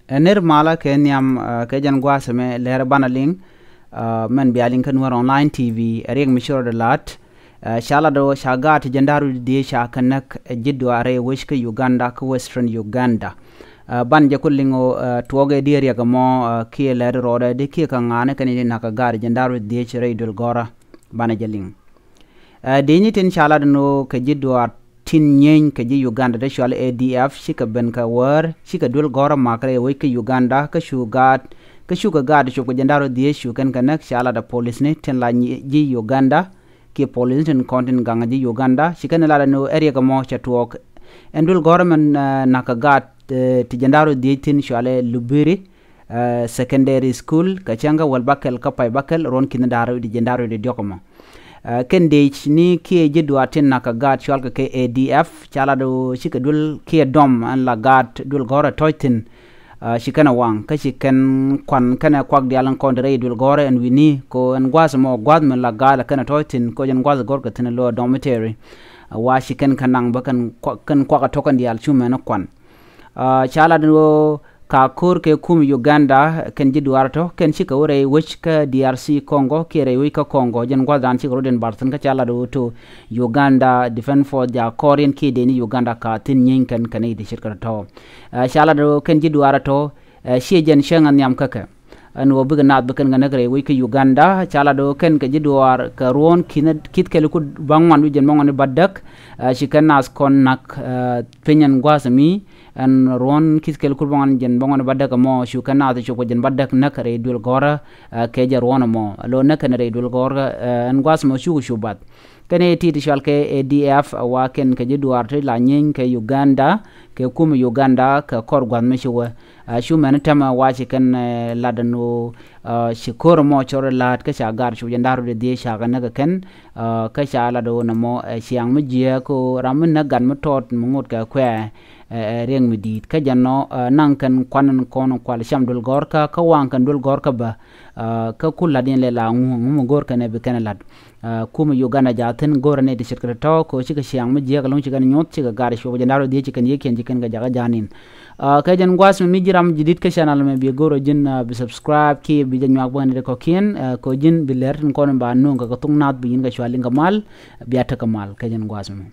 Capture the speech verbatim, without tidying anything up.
Ɛ ner malä kɛ nhiam, ɛ, kɛ jɛn gua̱a̱th ɛmɛ lɛr banɛ liŋ, ɛ, mɛn bia liŋ kä Nuɛr Online T V, ɛ riɛk mi ci rɔɔdɛ la̱t, ɛ, ca lat ɣöö ca gaat ti jiɛn da̱ŋ rɛw wi̱cdɛ dhieec ca kɛ näk ɛ ji̱ duaar rɛy wec kä Uganda, kä Western Uganda. Ɛ, banɛ jɛ ku liŋ ɣöö, ɛ, tuɔɔk ɛ di riɛk ɛmɔ, ɛ, kiɛ lɛr rɔɔdɛ di kiɛ kɛ ŋa̱a̱n kɛn ti na̱k kɛ gaat ti jiɛn da̱ŋ rɛw wi̱cdɛ dhieec rɛy duël gɔ̱rä. Banɛ jɛ liŋ. Ɛ, dëëcni tin ca lat ɛn ɣöö kɛ ji̱ duaar tin nyieeny kɛ ji̱ Uganda ti cɔal A D F cikɛ ben kɛ wäär, cikɛ duël gɔ̱rä mak rɛy wec kä Uganda, kä cu gaat, kä cukɛ gaat cop kɛ jiɛn da̱ŋ rɛw dhieec cu kɛn kɛ näk. Ca lat ɛ polisni tin la nyi-, ji̱ Uganda, kiɛ polisni tin kɔn tin gaŋ ji̱ Uganda, ci kɛn lat ɛn ɣöö ɛ riɛk ɛmɔ cɛ tuɔɔk. Ɛn duël gɔ̱rä mɛn, ɛ, na̱k kɛ gaat, ɛ, ti jiɛn da̱ŋ rɛw dhieec tin cɔal ɛ Lubiri, ɛ, Secondary School, kɛ cäŋ kä wäl bäkɛl kä pay bäkɛl ruɔ̱n ki̱n da̱ŋ rɛw wi̱cdɛ jiɛn da̱ŋ rɛw wi̱cdɛ diɔ̱k ɛmɔ. Ɛ, kɛn dëëcni kiɛ ji̱ duaar tin na̱k kɛ gaat cɔal kɛ kɛ A D F, ca lat ɣöö cikɛ duël kiɛ dɔm ɛn la gaat duël gɔ̱rä tɔ̱c thi̱n. Ɛ, ci kɛn ɛ waŋ, kä ci kɛn kuan kɛnɛ kuak diaal ɛn kɔn ti rɛy duël gɔ̱rä ɛn wi̱ni, kɛ ɣöö ɛn gua̱a̱th ɛmɔ gua̱a̱th mi la gaat ɛ kɛn ɛ tɔ̱c thi̱n, kɛ ɣöö jɛn gua̱a̱th ɛ gɔ̱rkɛ thi̱n ɛ lo̱ ɛ dormitory. Ɛ, wa ci kɛn kɛ naŋ bä kɛn kua-, kɛn kuak ɛ tɔ̱ kɛn diaal cu mɛn ɛ kuan. Ɛ, ca lat ɛn ɣöö ka ko̱r kɛ kum Uganda kɛn ji̱ duaar tɔ̱, kɛn cikɛ wä rɛy wec kä D R C Congo kiɛ rɛy wec kä Congo, jɛn gua̱thdan cikɛ rɔ̱diɛn bar thi̱n, kä ca lat ɣöö to Uganda Defense Force ja kɔɔr yɛn kiɛ dëëcni Uganda ka thi̱n nyieeny kɛn kɛn i̱ ti ce̱tkɛ tɔ̱. Ɛ, ca lat ɣöö kɛn ji̱ duaar tɔ̱, ɛ, ciɛ jɛn cäŋ ɛ nhiam kä kɛ. Ɛn ɣöö bikɛ naath bi kɛn kɛ näk rɛy wec kä Uganda, ca lat ɣöö kɛn kɛ ji̱ duaar kɛ ruɔ̱ɔ̱n ki̱n, ki̱th kɛl i̱ kut bäŋuan wi̱c jɛn bäŋuan i̱ bädäk, ɛ, ci kɛn naath kɔn na̱k, ɛ, piny ɛn gua̱a̱th ɛmi, ɛn ruɔ̱ɔ̱n ki̱th kɛl i̱ kut bäŋuan jɛn bäŋuan i̱ bädäk ɛmɔ, cu kɛn naath cop kɛ jɛn bädäk näk rɛy duël gɔ̱rä, ɛ, kɛ jɛ ruɔ̱ɔ̱n ɛmɔ. Lo̱ näk kɛn rɛy duël gɔ̱rä, ɛ, ɛn gua̱a̱th ɛmɔ cukɛ cu bath. Kɛn i̱ ti ti cɔal kɛ A D F, ɛ, wa kɛn kɛ ji̱ duaar ti la nyieeny kɛ Uganda, kɛ kum Uganda, kɛ kɔr gua̱th mi ci wä. Ɛ, cu mɛn tɛmɛ wa ci kɛn, ɛ, lat ɛn ɣöö, ɛ, ci ko̱r ɛmɔ cɔr ɛ la̱a̱t kä ca gaat cop jiɛn da̱ŋ rɛw wi̱cdɛ dhieec ca kɛ näk ɛ kɛn, ɛ, kä ca lat ɣöö nɔmɔ, ɛ, ciaŋ mi jiääk ɣöö ram mi näk gat mi tɔɔt mi ŋot kɛ kuɛ, ɛ, ɛ, riɛk mi di̱i̱t. Kä jɛn nɔ, ɛ, naŋ kɛn kuan ɛn kɔn kual cam duël gɔ̱rkä, kä waŋ kɛn duël gɔ̱rkä bä, ɛ, kä ku la̱t yɛn lɛ la ŋu, ŋu mi go̱o̱r kɛn ɛ bi kɛn ɛ la̱t. Ɛ, kumɛ Uganda jaathin go̱rɛ nɛy ti ce̱tkɛ tɔ̱tɔ̱ kɛ ɣöö cikɛ ciaŋ mi jiääk ɛlɔ̱ŋ ci kɛn nyuɔ̱th cikɛ gaat cuɔp jiɛn da̱ŋ rɛw dhieec ci kɛn yiëkiɛn ci kɛn kɛ jakä ja̱a̱n in. Ɛ, kɛ jɛn gua̱a̱th mi mi ji̱ ram ji̱ di̱t kä channel mɛ bi go̱rɛ ji̱n, ɛ, bi subscribe kiɛ bi jɛ nyuak bä kɛn nɛy ti kɔ̱kiɛn, ɛ, kɛ ɣöö ji̱n bi lɛr tin kɔn in ba nööŋ kɛ kɛ thok naath bi ji̱n kɛ cua liŋ kɛ mal, bia tekɛ mal kɛ jɛn gua̱a̱th mi.